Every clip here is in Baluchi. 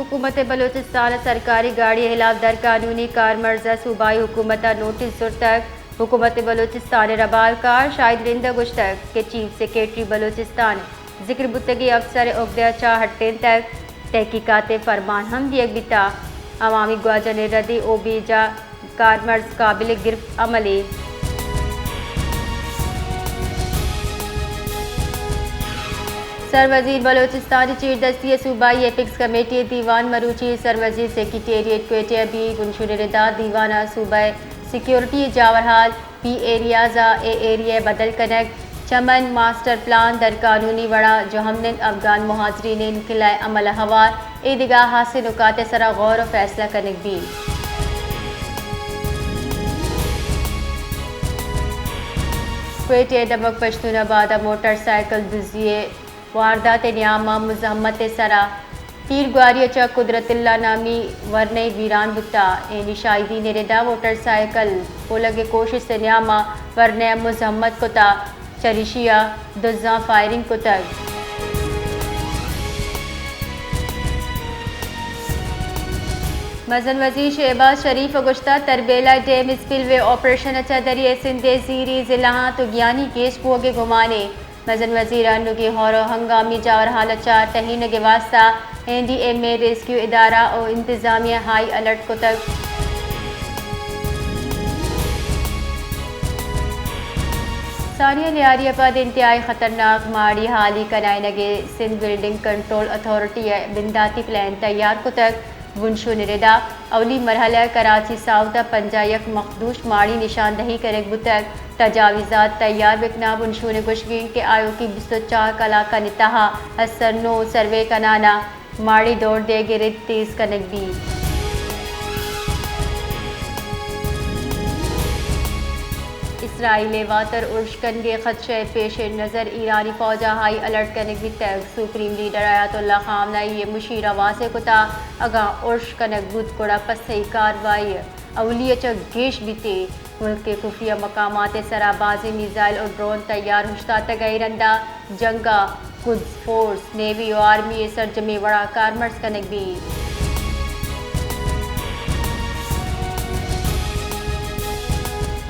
حکومت بلوچستان ءَ سرکاری گاڑی ءِ ہلاپ در قانونی کارمرز ءَ صوبائی حکومت ءَ نوٹس زرتگ۔ حکومت بلوچستان ءِ ربالکار شاہد رند ءَ گوشتگ کہ چیف سیکرٹری بلوچستان ءِ ذکر بوتگیں افسر ءِ عہدہ ءَ چہ ہٹینتگ، تحقیقات ءِ فرمان ہم دیگ بیتگ۔ عوامی گواجن ءِ ردی او بی جا کارمرز قابل گرفت عملے۔ سروزیر بلوچستان ءِ چیردستی ءَ صوبائی ایپکس کمیٹی ءِ دیوان مروچی سروزیر سیکرٹریٹ کوئٹہ ءَ بیت۔ بنشون ءِ ردا دیوان ءَ صوبہ ءِ سیکورٹی ءِ جاورحال، پی ایریاز ءَ اے ایریا ءِ بدل کنگ، چمن ماسٹر پلان در قانونی وڑا جہمنند افغان مہاجرین ءِ انخلاء عمل ءَ ہوار اے دگہ ہاسیں نکات ءِ سرا غور ءُ فیصلہ کنگ بیت۔ کوئٹہ ءِ دمگ پشتون آباد ءَ موٹر سائیکل دزی ءِ واردات ءِ نیام ءَ مزاحمت ءِ سرا تیر گواری ءَ چہ قدرت اللہ نامی ورنئے بیران بوتگ۔ اینی شاہدین ءِ ردا موٹر سائیکل پولگ ءِ کوشست ءِ نیام ءَ ورنئے ءَ مزاحمت کتگ، چریشی ءَ دزاں فائرنگ کتگ۔ مزن وزیر شہباز شریف ءَ گوشتگ، تربیلا ڈیم اسپل وے آپریشن ءَ چہ دریائے سندھ ءِ زیری ضلعاں تگیانی گیش بوگ ءِ گمانے۔ مزن وزیر ءَ انوگیں ہور ءُ ہنگامی جاورحال ءَ چہ ٹہینگ ءِ واستہ این ڈی ایم اے، ریسکیو ادارہ ءُ انتظامیہ ءَ ہائی الرٹ کتگ۔ سانحہ لیاری ءَ پد انتہائی خطرناک ماڑی ہالی کنائینگ ءِ سندھ بلڈنگ کنٹرول اتھارٹی ءَ بنداتی پلان تیار کتگ۔ بنشون ءِ ردا اولی مرحلہ ءَ کراچی ساؤتھ ءَ پنجاہ یک مخدوش ماڑی نشاندہی کنگ بوتگ۔ تجاویزات تیار بکناں۔ بنشون ءِ گوشگ انت کہ آیوکیں بیست ءُ چار کلاکانی تہا از سر نو سروے کنان ءَ ماڑی دور دیگ ءِ رد تیز کنگ بیت۔ اسرائیل ءِ واتر ارش کنگ ءِ خدشہ ءِ پیش نظر ایرانی فوج ءَ ہائی الرٹ کنگ بیتگ۔ سپریم لیڈر آیت اللہ خامنہ ای ءَ مشیر ءَ واضح کتگ، اگاں ارش کنگ بوت گڑا پسئی کاروائی اولی ءَ چہ گیش بیت۔ ملک ءِ خفیہ مقامات ءِ سرا بازیں میزائل ءُ ڈرون تیار اوشتاتگ ءُ اے رندا جنگ ءَ قدس فورس، نیوی ءُ آرمی ءِ سرجمیں وڑا کارمرز کنگ بیت۔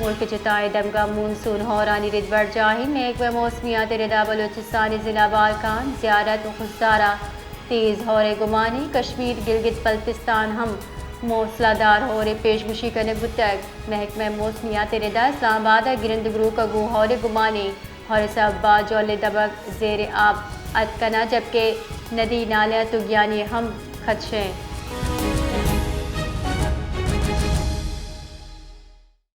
ملک ءِ جتائیں دمگاں مون سون ہورانی رد برجاہ انت۔ محکمہ موسمیات ءِ ردا بلوچستان ءِ ضلع بالکان، زیارت ءُ خضدار ءَ تیز ہور ءِ گمانے۔ کشمیر، گلگت بلتستان ہم موسلادھار ہور ءِ پیشگوشی کنگ بوتگ۔ محکمہ موسمیات ءِ ردا اسلام آباد ءَ گرند گروک ءَ گوں ہور ءِ گمانے۔ ہور ءِ سبب ءَ جھل ءِ دمگ زیر آب اتک کناں، جبکہ ندی نالہ ءَ تگیانی ہم خدشہ انت۔